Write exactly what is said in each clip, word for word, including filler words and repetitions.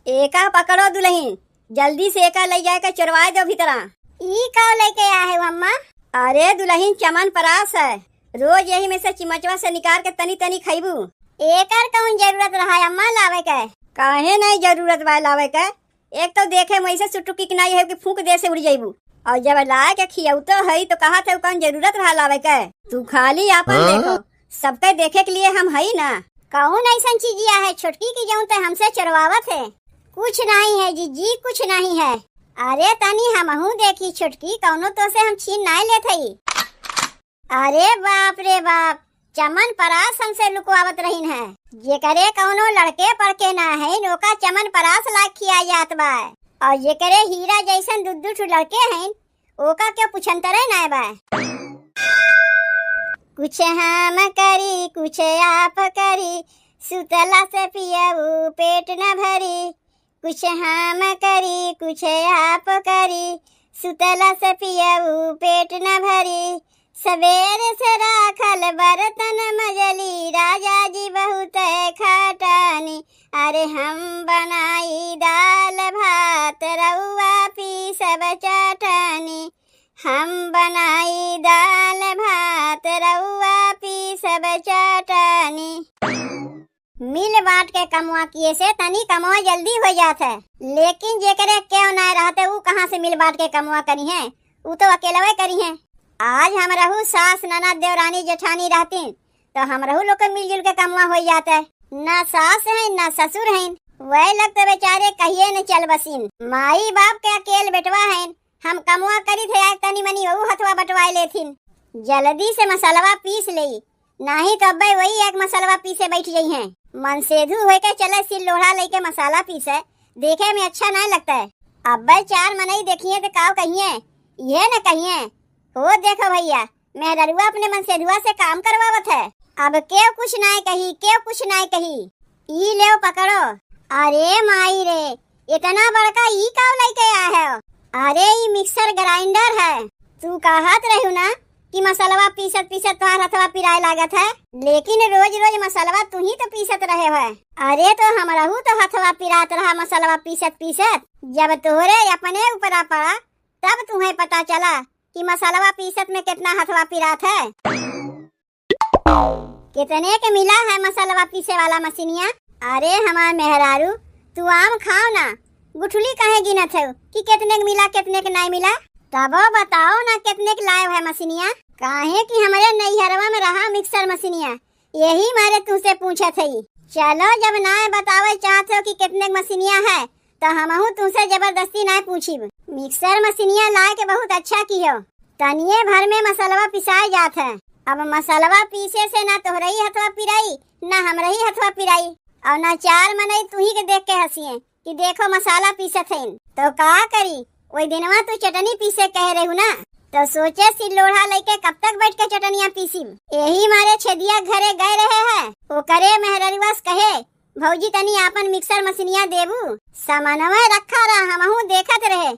एका पकड़ो दुलहिन, जल्दी से एका लइ जाए के चोरवाए दो भीतरा। ई का लइके आए हो अम्मा? अरे दुलहिन, चमन परास है, रोज यही में से चिमचवा से निकाल के तनी तनी खइबू। एकर कौन जरूरत रहा अम्मा लावे के? काहे नहीं जरूरत बा लावे के? एक तो देखे में ऐसे सुटुकी के नाई है कि फूंक दे से उड़ जाइबू, और जब लाए के खियौतो है तो कहत है कौन जरूरत रहा लावे के? तू खाली आपन हाँ? देखो, सबके देखे के लिए हम हई ना। कौन ऐसन चीजिया है छोटकी की जौन ते हमसे चोरवावत है? कुछ नहीं है जीजी, कुछ नहीं है। अरे तनी हमहू देखी छोटकी, कौनो तो से हम छीन नाय लेत हई। अरे बाप रे बाप, चमन परास हमसे लुकवावत रहिन है। जेकरे कौनो लड़के पड़के ना है, ओका चमन परास लाग खिया जात बा। और जेकरे हीरा जैसन दू दू ठो लड़के हैं, ओका के पुछंतरे नाय बा। कुछ हम करी, कुछ आप करी, सुतला से पियऊ पेट न भरी। कुछ हम करी, कुछ आप करी, सुतला से पियऊ पेट न भरी। सबेर से राखल बर्तन मजली, राजा जी बहुत खटानी। अरे हम बनाई दाल भात, रउआ पीसब चटनी। हम बनाई दाल भात, रउआ पीसब चटनी। मिल बांट के कमवा किए से तनी कमवा जल्दी हो जात है, लेकिन जेकरे केव नाय रहते, ऊ कहाँ से मिल बांट के कमवा करिहें? ऊ तो अकेलवे करिहें। आज हमरहू सास, ननद, देवरानी, जेठानी रहतीन, तो हमरहू लोग के मिलजुल के कमवा हो जात है। ना सास हैं, ना ससुर हैं, वह लोग तो बेचारे कहिए न चल बसिन। माई बाप के अकेल बेटवा हैं, हम कमवा करी थे, आए तनी मनी वहू हथवा बटवाए लेथिन। जल्दी से मसलवा पीस लेई, नाही तो अब्बे वही एक मसलवा पीसे बैठ जइहें। मनसेधू होके चले सिल लोढ़ा लेके मसाला पीसे, देखे में अच्छा नाय लगता है। अब्बे चार मनई देखिए तो काव कहिए, ये न कहिए, "हो देखो भैया, मेहररुआ अपने मनसेधुआ से काम करवावत है।" अब केव कुछ नाय कही, केव कुछ नाय कही। ई लेव पकड़ो। अरे माई रे, इतना बड़का ई काव लेके आए हो? अरे ई mixer grinder है। तू कहत रहू ना कि मसलवा पीसत पीसत तोहार हथवा पिराए लागत है, लेकिन रोज रोज मसलवा तू ही तो पीसत रहे है। अरे तो हमरहू तो हथवा पिरात रहा मसलवा पीसत पीसत, जब तोहरे अपने ऊपरा पड़ा तब तुम्हें पता चला कि मसलवा पीसत में कितना हथवा पिरात है। कितने के मिला है मसलवा पीसे वाला मशीनिया? अरे हमार मेहरारू, तू आम खाओ ना, गुठली काहे गिनत है कि कितने के मिला, कितने के नाय मिला? तबो बताओ ना कितने के लाए है मशीनिया? काहे कि हमरे नैहरवा में रहा mixer मशीनिया, यही मारे तुमसे पूछत हई। चलो जब नाय बतावे चाहत हो कि कितने के मशीनिया है, तो हमहू तुमसे जबरदस्ती नाय पूछिब। Mixer मशीनिया लाए के बहुत अच्छा किहो, तनिए भर में मसलवा पिसाए जात है। अब मसलवा पीसे से ना तोहरही हथवा पिराई, ना हमरही हथवा पिराई, और ना चार मनई तुही के देख के हंसिए कि देखो मसाला पीसत हईन। तो का करी, ओई दिनवा तू चटनी पीसे कहे रहू ना, तो सोचे सिल लोढ़ा लेके कब तक बैठ के चटनिया पीसिब। यही मारे छेदिया घरे गए रहे है, ओकरे मेहररुआ से कहे, "भौजी तनी आपन mixer मशीनिया देबू?" सामानवा रखा रहा, हमहू देखत रहे।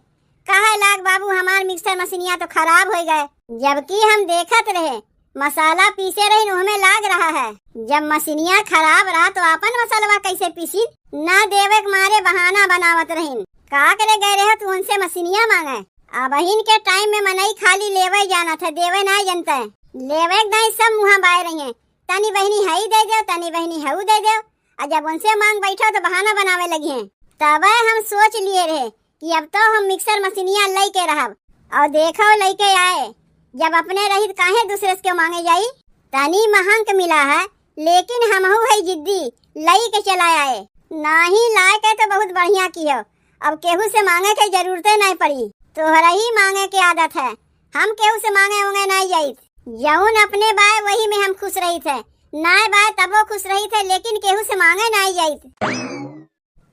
कहे लाग, "बाबू हमार mixer मशीनिया तो खराब हो गए।" जबकि हम देखत रहे, मसाला पीसे रहिन, ओहमे लाग रहा है। जब मशीनिया खराब रहा तो आपन मसलवा कैसे पीसी? ना देवे के मारे बहाना बनावत रहिन। का करे गए रहे तू उनसे मशीनिया मांगे? अबहिन के time में मनई खाली लेवे जानत है, देवे ना जानते। लेवे के दाई सब मुँह बाय रही हैं, "तनी बहिनी हई दे देव, तनी बहिनी हऊ दे देव।" आ जब उनसे मांग बैठो तो बहाना बनावे लगी हैं। तबे हम सोच लिए रहे कि अब तो हम mixer मशीनिया लई के रहब। और देखो लई के आए, जब अपने रही तो काहे दूसरे से क्यों मांगे जाई? तनी महंग मिला है, लेकिन हमहू है जिद्दी, लई के चला आए। नाही लाए के तो बहुत बढ़िया किहो, अब केहू से मांगे के जरूरते नहीं पड़ी, तोहरा ही मांगे के आदत है। हम केहू से मांगे उंगे नहीं जाइत। जौन अपने बाय वही में हम खुश रहित है, नाय बाय तबो खुश रहित है, लेकिन केहू से मांगे नहीं जाइत।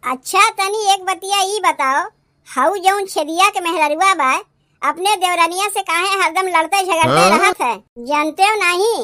अच्छा तनी एक बतिया ई बताओ, हऊ जौन छेदिया के मेहररुआ बाय, अपने देवरनिया से काहे हरदम लड़ते झगड़ते हाँ? रहत है? जानते हो नहीं,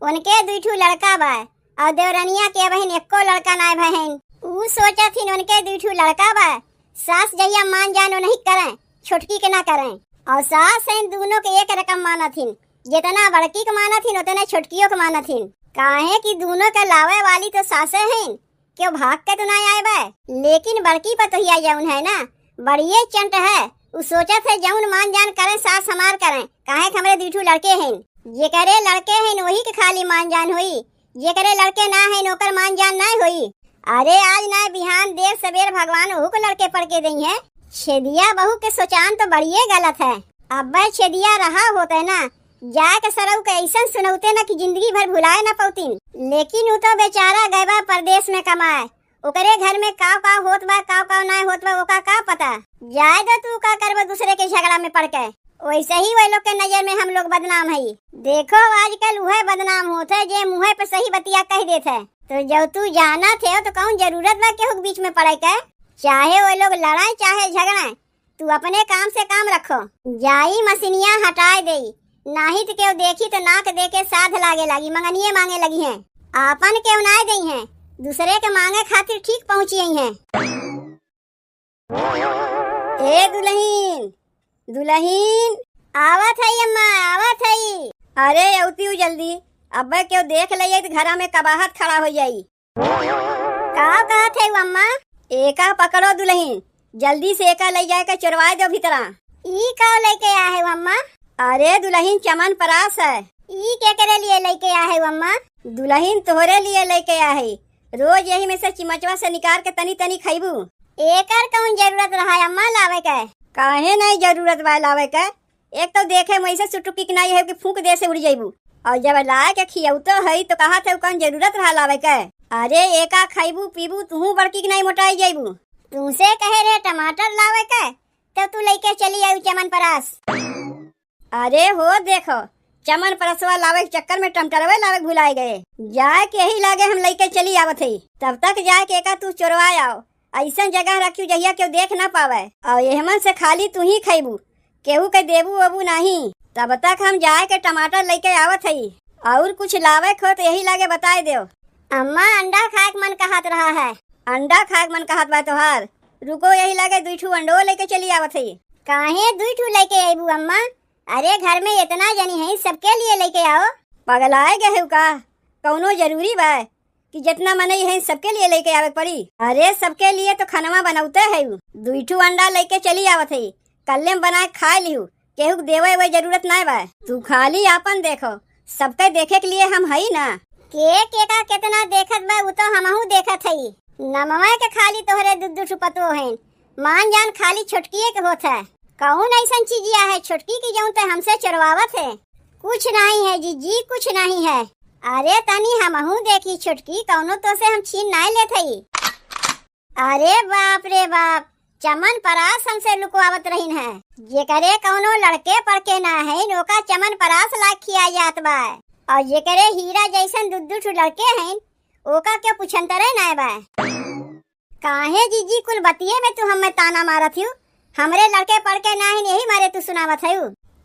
उनके दुई ठू लड़का बाय, और देवरनिया के बहिन एको लड़का नाय भय हैं। ऊ सोचत हिन उनके दुई ठू लड़का बाय, सास जहिया मान जान उन्हीं करें, छोटकी के ना करें। और सास हैं दोनों के एक रकम मानत हिन, जितना बड़की के मानत हिन उतने छोटकियों के मानत हिन। काहे कि दोनों के लावे वाली तो सासे हैं, क्यों भाग के तो ना आए बे? लेकिन बड़की पतोहिया जौन है ना, बड़िए चंट है। उ सोचत है जौन मान जान करें, सास हमार करें, काहे कि हमरे दुइ ठू लड़के हैं। जेकरे लड़के हैं वही के खाली मान जान होई, जेकरे लड़के ना हैं ओकर मान जान ना होई। अरे आज ना बिहान देर सबेर भगवान ओहू को लड़के पड़के दइहें। छेदिया बहू के सोचान तो बड़िए गलत है। अब्बे छेदिया रहा होते ना, जाए के सरऊ के ऐसन सुनौते ना कि जिंदगी भर भुलाए ना पौतीन। लेकिन उ तो बेचारा गए बा परदेस में कमाए, ओकरे घर में काव काव होत बा, काव काव नाय होत बा, ओका का पता। जाए दो, तू का करबो दूसरे के झगड़ा में पड़ के। वैसे ही वही लोग के नजर में हम लोग बदनाम हई। देखो आजकल उहे बदनाम होत है जे मुँहे पे सही बतिया कह देत है। तो जब तू जानत है तो कौन जरूरत बा केहू के बीच में पड़े के? चाहे वो लोग लड़ाए चाहे झगड़ाए, तू अपने काम से काम रखो। जाई मसिनिया हटाए देई, नाहीं त केहू देखी त नाक दे के साध लागे लागी, मंगनिये मांगे लगिहें। आपन केहू नाय देइहें, दूसरे के मांगे खातिर ठीक पहुँची अइहें। ए दुलहिन, दुलहिन। आवत हई अम्मा, आवत हई। अरे अउतिउ जल्दी, अब्बे केहू देख लइये त घरा में कबाहत खड़ा होइ जाई। का कहत है अम्मा? एका पकड़ो दुलहिन, जल्दी से एका लइ जाए के चोरवाए दो भीतरा। ई का लइके आ है अम्मा? अरे दुलहिन, चमन परास है। ई केकरे लिए लइके आ है अम्मा? दुलहिन तोहरे लिए लइके आ है। रोज यही में से चिमचवा से निकार के तनी तनी खइबू। एकर कौन जरूरत रहा अम्मा लावे के? काहे नहीं जरूरत बा लावे के? एक तो देखे में ऐसे सुटुकी के नाई है कि फूंक दे से उड़ जाइबू। और जब लाए के खियौतो है तो कहत है कौन जरूरत रहा लावे के? अरे एका खइबू पीबू तुहू बड़की के नाई मोटाई जाइबू। तुमसे कहे रहे टमाटर लावे के तो तू लइके चली आयु चमन परास। अरे हो देखो, चमन परसवा लावे के चक्कर में टमाटरवे लावे के भुलाए गए। जाए के यही लागे हम लइके चली आवत है। तब तक जाए के एका तू चोरवा आओ। ऐसन जगह रखियो जहिया केहू देख ना पावे। और एहमन से खाली तू ही खइबू, केहू के देबू ओबू नाही। तब तक हम जाए के टमाटर लइके आवत हई। और कुछ लावे के हो तो यही लागे बताए देव। अम्मा, अंडा खाए के मन कहत रहा है। अंडा खाए के मन कहत बा तोहार? रुको, यही लागे दुई ठू अंडो लइके चली आवत हई। काहे दुई ठू लइके अइबू अम्मा? अरे घर में इतना जनी है, सबके लिए लइके आओ। पगलाए गए हो का? कौनो जरूरी बा कि जितना मनई है सबके लिए लइके आवे के पड़ी? अरे सबके लिए तो खनवा बनौते है, दुई ठू अंडा लइके चली आवत है, कल्ले में बनाए खाए लिहू, केहू के देवे ओवे जरूरत नाय बा। तू खाली आपन देखो, सबके देखे के लिए हम हई ना। के केका केतना देखत बा उ तो हमहू देखत हई। नमवा के खाली तोहरे दू दू ठू पतोह हैं, मान जान खाली छोटकिए के होत है। कौन ऐसन चीजिया है छोटकी की जौन ते हमसे चोरवावत है? कुछ नहीं है जीजी, कुछ नहीं है। अरे तनी हमहू देखी छोटकी, कौनो तो से हम छीन नाय लेत हई। अरे बाप रे बाप, चमन परास हमसे लुकवावत रहिन है। जेकरे कौनो लड़के पड़के ना है, ओका चमन परास लाग खिया जात बा। और जेकरे हीरा जैसन दू दू ठो लड़के हैं, ओका क्यों पुछंतरे नाय बा। काहे जीजी कुल बतिये में तू हमें ताना मारत हियो? हमरे लड़के पड़के ना है, यही मारे तू सुनावत है।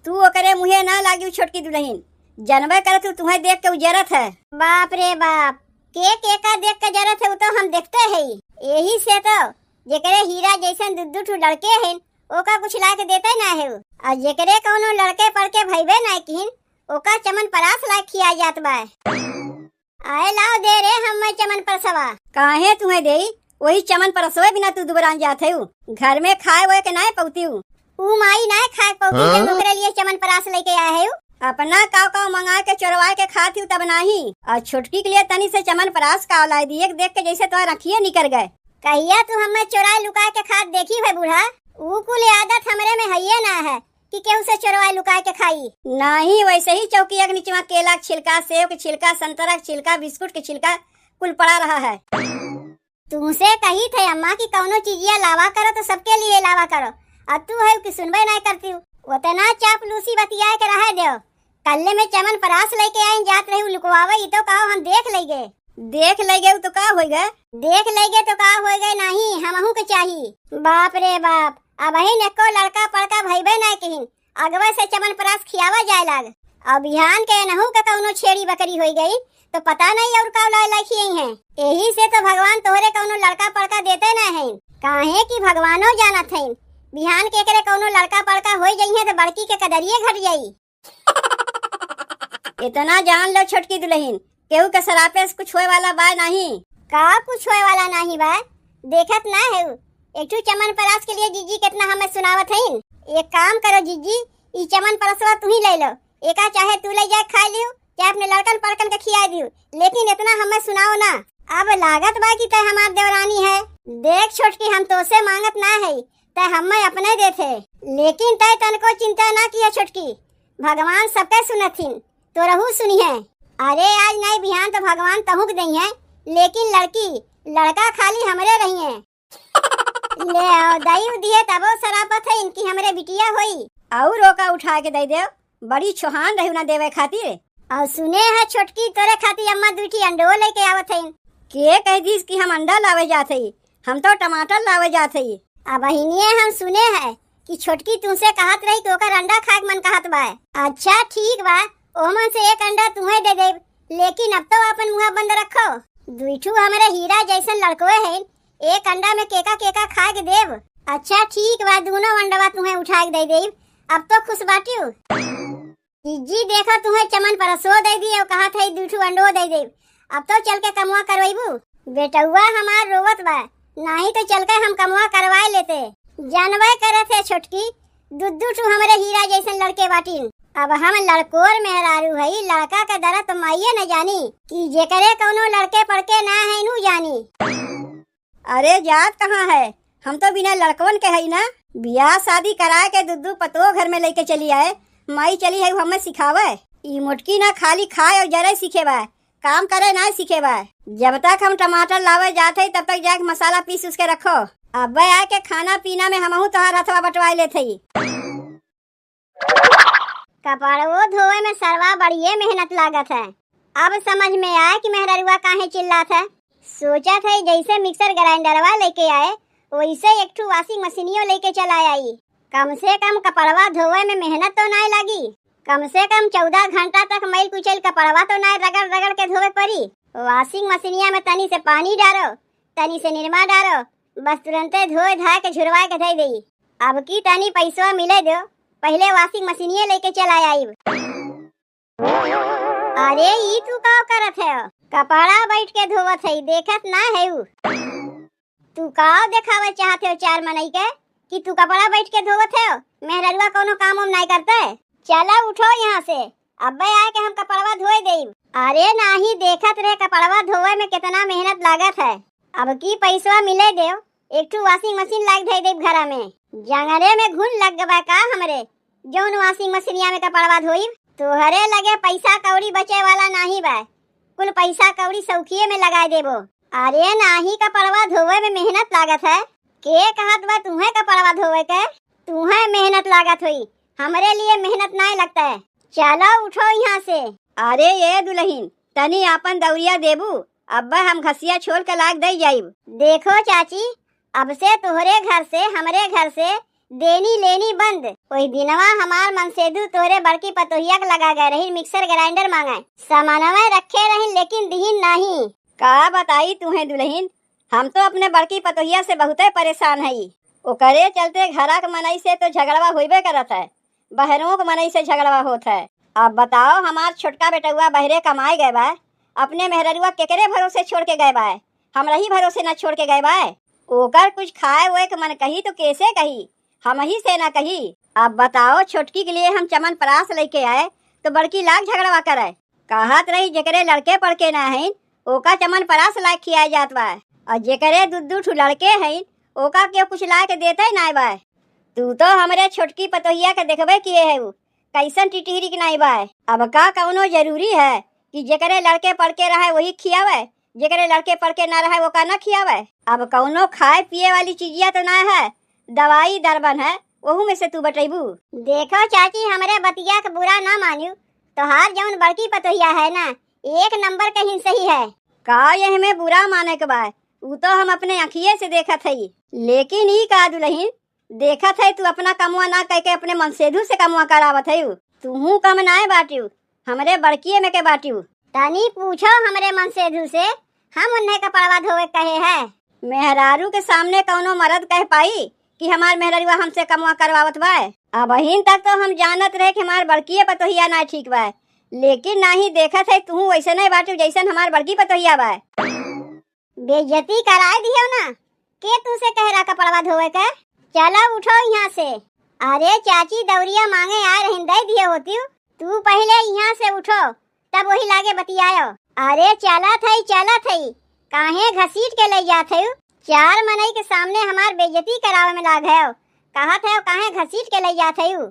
तू ओकरे मुँहे ना लागियो छोटकी दुलहिन, जनबे करत हूँ तुहें देख के उ जरत है। बाप रे बाप, के केका देख के जरत है उ तो हम देखते है। यही से तो जेकरे हीरा जैसन दू दू ठो लड़के हैं, ओका कुछ ला के देते ना है। और जेकरे कौनो लड़के पड़के भइबे ना किहिन, ओका चमन परास ला खिया जात बा। आए लाओ दे रे हम्मे चमन परसवा। काहे तुहें देई? वही चमन परसवे बिना तू दुबरान जात हऊ। घर में खाए वोए के नाय पौती हऊ। ऊ माई नाय खाए पौती हाँ? जब ओकरे लिए चमन परास लेके आए हऊ। अपना काव काव मंगा के चोरवा के खात हऊ तब नाही। और छोटकी के लिए तनी से चमन परास काव लाए दी, एक देख के जैसे तोहार आँखिए निकर गए। कहिया तू हम्मे चोराए लुकाए के खात देखी है बूढ़ा? ऊ कुल आदत हमरे में हइये ना है। कि केहू से चोरवाए लुकाए के खाई। नाही, वैसे ही चौकिया के निचवा केला के छिलका, सेव के छिलका, संतरा के छिलका, बिस्कुट के छिलका कुल पड़ा रहा है। तुमसे कही थे अम्मा कि कौनो चीजिया लावा करो तो सबके लिए लावा करो। अब तू है कि सुनबे नहीं करती हूँ। उतना चापलूसी बतियाए के रहे दो। कल्ले में चमन परास लेके आई, जात रही लुकवावे, ई तो कहो हम देख लेगे। देख लेगे उ तो का होइगा? देख लेगे तो का होइगा, नहीं हमहू के चाही। बाप रे बाप, अबहिन एको लड़का पड़का भइबे ना किहिन, अगवे से चमन परास खियावा जाए लाग। अब बिहान के एनहू के कौनो छेड़ी बकरी होई गई तो पता नहीं और का लाए लाए खियई हैं। यही से तो भगवान तोहरे कौनो लड़का पड़का देते ना हैं, काहे कि भगवानो जानत हैं बिहान के एकरे कौनो लड़का पड़का होई जइहें तो बड़की के कदरिये घट जाई। इतना जान लो छोटकी दुलहिन, केहू के सरापे से कुछ होए वाला बाय नाही। का कुछ होए वाला नाही बा, देखत ना है। एक ठो चमन परास के लिए जीजी कितना हमें सुनावत हईन। एक काम करो जीजी, ई चमन परसवा तू ही ले लो, एका चाहे तू ले जाए खा लियो, चाहे अपने लड़कन पड़कन के खिया दियो, लेकिन इतना हमें सुनाओ ना। अब लागत बा कि तय हमार देवरानी है। देख छोटकी, हम तोसे मांगत ना है, तय हमें अपने देथे, लेकिन तय तनको चिंता ना किया छोटकी, भगवान सबके सुनथिन, तोरहू सुनी है। अरे आज नहीं बिहान तो भगवान तहुक दई है, लेकिन लड़की लड़का खाली हमरे रही है। ले आओ, दई दिए तबो सरापत है इनकी हमरे बिटिया होई। और ओका उठा के दे दे, बड़ी छोहान रही ना देवे खातिर। और सुने है छोटकी, तोरे खातिर अम्मा दुई ठी अंडो लेके आवत है। के कह दीस कि हम अंडा लावे जात हई? हम तो टमाटर लावे जात हई। अब बहिनिये हम सुने है कि छोटकी तुमसे कहत रही कि ओकर अंडा खाए के मन कहत बा। अच्छा ठीक बा, ओमन से एक अंडा तुम्हें दे देब, लेकिन अब तो अपन मुंह बंद रखो। दुई ठू हमरे हीरा जैसन लड़कवे हैं, एक अंडा में केका केका खाए के देब। अच्छा ठीक बा, दोनों अंडवा तुम्हें उठा के दे देब, अब तो खुश बाटियो। जीजी देखा तुम्हें चमन परसो दे दी और कहा था दू ठू अंडो दे देब, अब तो चल के कमवा करवाइबू। बेटउआ हमार रोवत बा, नाही तो चल के हम कमवा करवाए लेते। जानबे करे थे छोटकी, दू दू ठू हमरे हीरा जैसन लड़के बाटिन। अब हम लड़कोर मेहरारू हई, लड़का के दर्द तो माइये न जानी कि जेकरे कौनो लड़के पड़के ना है नू जानी। अरे जात कहाँ है, हम तो बिना लड़कवन के हई ना। बियाह शादी कराए के दू दू पतोह घर में लेके चली आए, माई चली है हमें सिखावे। ई मोटकी ना खाली खाए और जरे सीखे बा, काम करे ना सीखे बा। जब तक हम टमाटर लावे जात हई तब तक जाके मसाला पीस उसके रखो। अबे आके खाना पीना में हमहू तोहार हथवा बटवाए लेत हई। कपड़वो धोवे में सरवा बड़िए मेहनत लागत है। अब समझ में आए कि मेहररुआ काहे चिल्लात है। सोचत है जैसे मिक्सर ग्राइंडरवा लेके आए, वैसे एक ठू वॉशिंग मशीनियो लेके चला आई। कम से कम कपड़वा धोवे में मेहनत तो नाय लागी। कम से कम चौदह घंटा तक मैल कुचैल कपड़वा तो नाय रगड़ रगड़ के धोवे पड़ी। वॉशिंग मशीनिया में तनी से पानी डारो, तनी से निरमा डारो, बस तुरंते धोए धाए के झुरवाए के धई देई। अब की तनी पैसवा मिले दो, पहिले वॉशिंग मशीनिये लेके चला आइब। अरे ई तू का करत है? कपड़ा बैठ के धोवत है, देखत ना है उ। तू का देखावे चाहत है चार मनई के कि तू कपड़ा बैठ के धोवत है? मेहररुआ कोनो काम उम नाय करते? चला उठो यहाँ से, अब्बे आए के हम कपड़वा धोए देब। अरे नाही, देखत रहे कपड़वा धोवे में कितना मेहनत लागत है। अब की पैसवा मिले देव, एक ठू वॉशिंग मशीन लाग धई देब घरा में। जंगरे में घुन लग गवा का हमरे, जौन वॉशिंग मशीनिया में कपड़वा धोइब? तोहरे लगे पैसा कौड़ी बचे वाला नाही बा, कुल पैसा कौड़ी सौखिये में लगाए देबो। अरे नाही, कपड़वा धोवे में मेहनत लागत है। के कहत बा तुहें कपड़वा धोवे के? तुहें मेहनत लागत होई, हमरे लिए मेहनत नाय लगता है। चलो उठो यहाँ से। अरे ये दुलहिन, तनी आपन दौरिया देबू, अब्बे हम घसिया छोल के लाग दई जाइब। देखो चाची, अब से तोहरे घर से, हमरे घर से देनी लेनी बंद। ओही दिनवा हमार मनसेधु तोहरे बड़की पतोहिया के लगा गए रही मिक्सर ग्राइंडर मांगे, सामानवा रखे रही लेकिन दिहिन नाही। का बताई तुहें दुलहिन, हम तो अपने बड़की पतोहिया से बहुते परेशान हई। ओकरे चलते घरा के मनई से तो झगड़वा होइबे करत है, बहरों के मनई से झगड़वा होत है। अब बताओ, हमार छोटका बेटउआ बहरे कमाए गए बा, अपने मेहररुआ केकरे भरोसे छोड़ के गए बा? हमरा ही भरोसे न छोड़ के गए बा। ओकर कुछ खाए ओए के मन कही तो कैसे कही, हम ही से न कही। अब बताओ, छोटकी के लिए हम चमन परास लेके आए तो बड़की लाग झगड़वा करे। कहत रही जेकरे लड़के पड़के ना हईन, ओका चमन परास लाग खियाए जात बा, और जेकरे दू दू ठू लड़के हईन, ओका केहू कुछ लाग के देते नाय बा। तू तो हमरे छोटकी पतोहिया के देखबे किए है, उ कैसन टिटहिरी के नाई बा। अब का कौनो जरूरी है कि जेकरे लड़के पड़के रहे वही खियावे, जेकरे लड़के पड़के ना रहे ओका ना खियावे? अब कौनो खाए पिए वाली चीजिया तो ना है, दवाई दरबन है, ओहू में से तू बटैबू। देखो चाची, हमरे बतिया के बुरा ना मानियो, तोहार जौन बड़की पतोहिया है ना, एक नंबर के हिंसही है। का यह में बुरा माने के बा? उ तो हम अपने अखिए से देखत हई। लेकिन ई का दुलहिन, देखत है तू अपना कमवा ना कह के अपने मनसेधु से कमवा करावत है। तूहू कम नाय बाटियो, हमरे बड़किए में के बाटियो। तनी पूछो हमरे मनसेधु से, हम उन्हें कपड़वा धोवे कहे है। मेहरारू के सामने कौनो मर्द कह पाई कि हमार मेहररुआ हमसे कमवा करवावत बा? अबहिन तक तो हम जानत रहे कि हमार बड़किए पतोहिया ना ठीक बा, लेकिन नाही, देखत है तू वैसे नहीं बाटियो जैसन हमार बड़की पतोहिया बा। बेइज्जती कराए दिहेउ ना, के तुसे कहे रहा कपड़वा धोवे के? चलो उठो यहाँ से। अरे चाची, दौरिया माँगे आए रहिन, दे दिहे होतिउ। तू पहिले यहाँ से उठो, तब वही लागे बतियायो। अरे चलत हई, चलत हई, काहे घसीट के लइ जात हइउ? चार मनई के सामने हमार बेइज्जती करावे में लाग हइउ, कहत हइउ काहे घसीट के लइ जात हइउ?